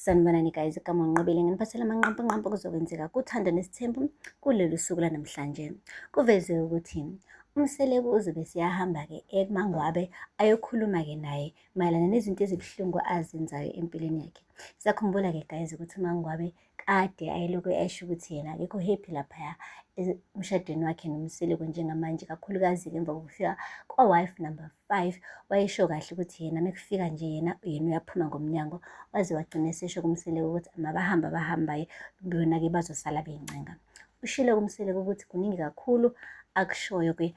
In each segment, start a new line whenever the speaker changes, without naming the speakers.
Sanibonani guys, igama uNqobile, nginiphathela amanqampunqampu kuzokwenzeka kuThando Nesithembu kulolu suku lanamhlanje. Kuvezwe ukuthi uMseleku uzobe seyahamba-ke ekuMangwabe ayokhuluma-ke naye mayelana nezinto ezibuhlungu azenzayo empilweni yakhe. Siyakhumbula-ke guys ukuthi uMangwabe kade ayelokhu esho ukuthi yena akekho happy laphaya emshadweni wakhe noMseleku njengamanje, kakhulukazi-ke emva kokufika kwa-wife number 5. Wayesho kahle ukuthi yena mekufika nje yena yena uyaphuma ngomnyango, waze wagcina esesho kuMseleku ukuthi mabahambe abahambayo, bona-ke bazosala beyincenga. Ushilo kuMseleku ukuthi kuningi kakhulu akushoyo-ke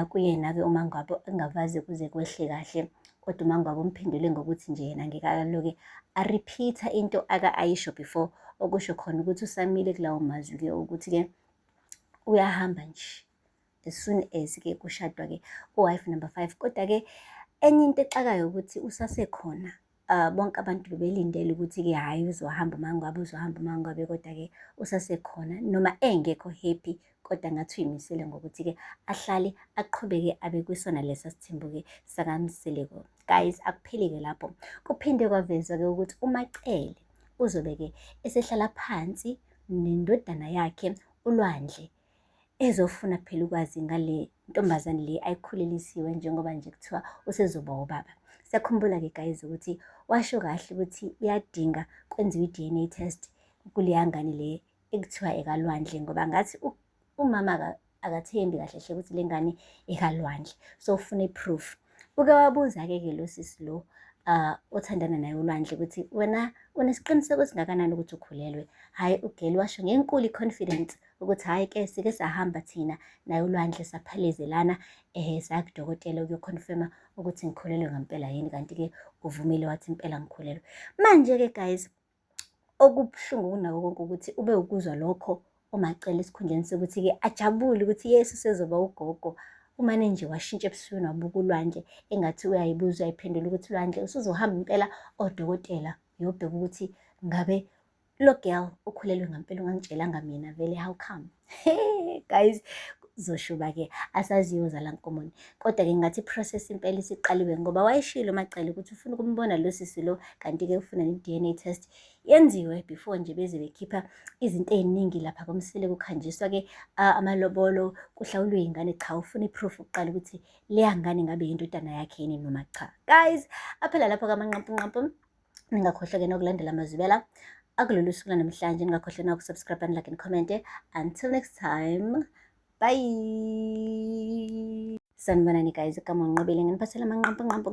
kuyena-ke uMangwabe engavaze kuze kwehle kahle, kodwa uMangwabe umphendule ngokuthi nje yena ngeke aloke a-repeat-a into ake ayisho before, okusho khona ukuthi usamile kulawo mazwi-ke ukuthi-ke uyahamba nje as soon as-ke kushadwa-ke u-wife number 5. Kodwa-ke enye into exakayo ukuthi usasekhona. Bonke abantu bebelindele ukuthi-ke hhayi uzohamba uMangwabe, uzohamba uMangwabe, kodwa-ke usasekhona noma engekho happy, kodwa ngathi uyimisele ngokuthi-ke ahlale aqhubeke abe kwisona lesa sithembu-ke sakaMseleku. Guys, akupheli-ke lapho. Kuphinde kwavezwa-ke ukuthi uMaCele uzobe-ke esehlala phansi nendodana yakhe uLwandle, ezofuna phela ukwazi ngale ntombazane le ayikhulelisiwe njengoba nje kuthiwa usezoba ubaba. Siyakhumbula-ke guys ukuthi washo kahle ukuthi uyadinga kwenziwe i-DNA test kuleya ngane le ekuthiwa ekaLwandle, ngoba ngathi umama akathembi kahle hle ukuthi le ngane ekaLwandle, so ufuna i-proof. Uke wabuza-ke ke lo sisi lo othandana naye uLwandle ukuthi wena unesiqiniseko esingakanani ukuthi ukhulelwe. Hhayi, ugeli washo ngenkulu i-confidence ukuthi hhayi ke sike sahamba thina naye uLwandle saphelezelana saya kudokotela ukuyoconfirma ukuthi ngikhulelwe ngempela yini, kanti-ke uvumile wathi impela ngikhulelwe. Manje-ke guys, okubuhlungu kunako konke ukuthi ube ukuzwa lokho uMaCele esikhundleni sokuthi-ke ajabule ukuthi yes usezoba ugogo, umane nje washintsha ebusweni wabuka uLwandle engathi uyayibuza uyayiphendula ukuthi Lwandle usuzohamba impela odokotela uyobheka ukuthi ngabe lo girl ukhulelwe ngempela, ungangitshelanga mina vele, how come? Guys, kuzoshuba-ke, asaziyo zala nkomoni. Kodwa-ke ngathi i-process impela isiqaliwe, ngoba wayeshilo uMaCele ukuthi ufuna ukumbona lo sisi lo, kanti-ke ufuna ne-DNA test yenziwe before nje beze bekhipha izinto ey'ningi lapha koMseleku, kuhanjiswa-ke amalobolo, kuhlawulwe iy'ngane. Cha, ufuna i-proof kuqala ukuthi leya ngane ngabe yindodana yakhe yini noma cha. Guys, aphela lapho kamanqampunqampu. Ningakhohlwa-ke nokulandela amazwibela akulolu suku lanamhlanje. Ningakhohlwa nokusubscribe and like and comment. Until next time, bye. Sanibonani guys, igama uNqobile, nginiphathela amanqampunqampu.